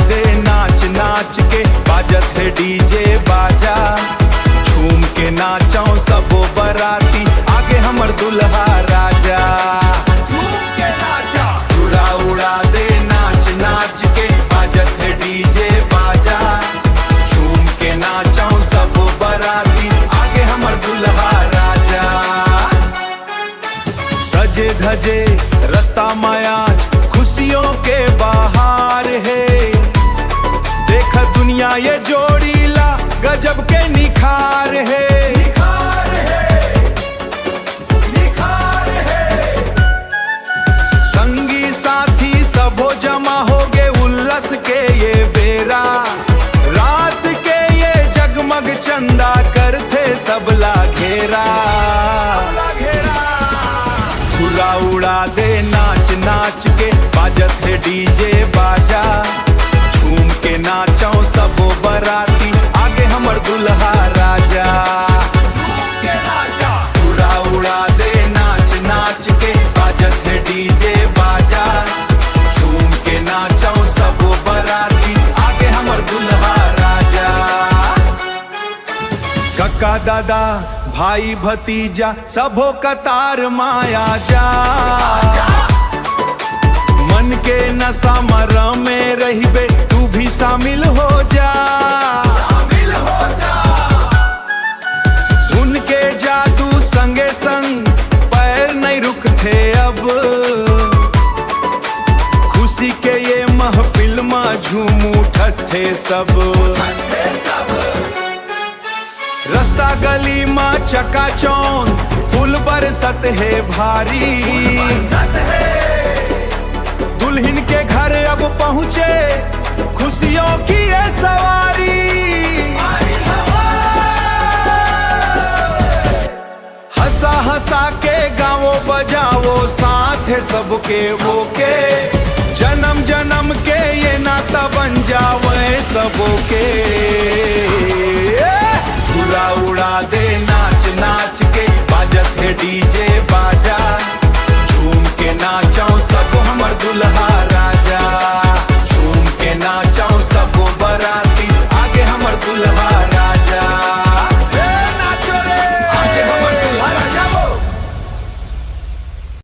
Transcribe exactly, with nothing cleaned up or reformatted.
दे नाच नाच के, बाजत हे डीजे बाजा, झूम के नाचो सबो बराती, आगे हमर दुल्हा राजा। झूम के नाचा, उड़ा उड़ा दे नाच नाच के, बाजत हे डीजे बाजा, झूम के नाचो सबो बराती, आगे हमर दुल्हा राजा। सजे धजे रस्ता म आज खुशियों के बहार हे। देख दुनिया ये जोड़ी ला गजब के निखार हे। निखार हे, निखार हे। संगी साथी सबो जमा होगे उल्लास के ये बेरा। रात के ये जगमग चंदा करथे सबला घेरा। उड़ा उड़ा दे नाच नाच के, बाजत हे डीजे बाजा, झूम के नाचो सबो बराती, आगे हमर दुल्हा राजा। उड़ा उड़ा दे नाच नाच के, बाजत हे डीजे बाजा, झूम के नाचो सबो बराती, आगे हमर दुल्हा राजा। कका दादा, भाई भतीजा, सबो कतार म आजा। मन के नशा म रमे रहिबे, तू भी शामिल हो जा। धुन के जादू संगे संग पैर नइ रुकथे अब। खुशी के ये महफिल म झूम उठथे सब। रस्ता गली म चकाचौंध, फूल बरसत हे भारी। दुल्हिन के घर अब पहुँचे खुशियों की ये सवारी। हंसा हंसा के गावो बजावो, साथ हे सबके वो के। जन्म जन्म के ये नाता बन जावे सबो के। उड़ा उड़ा दे नाच नाच के, बाजत हे डीजे बाजा, झूम के नाचो सब हमर दुल्हा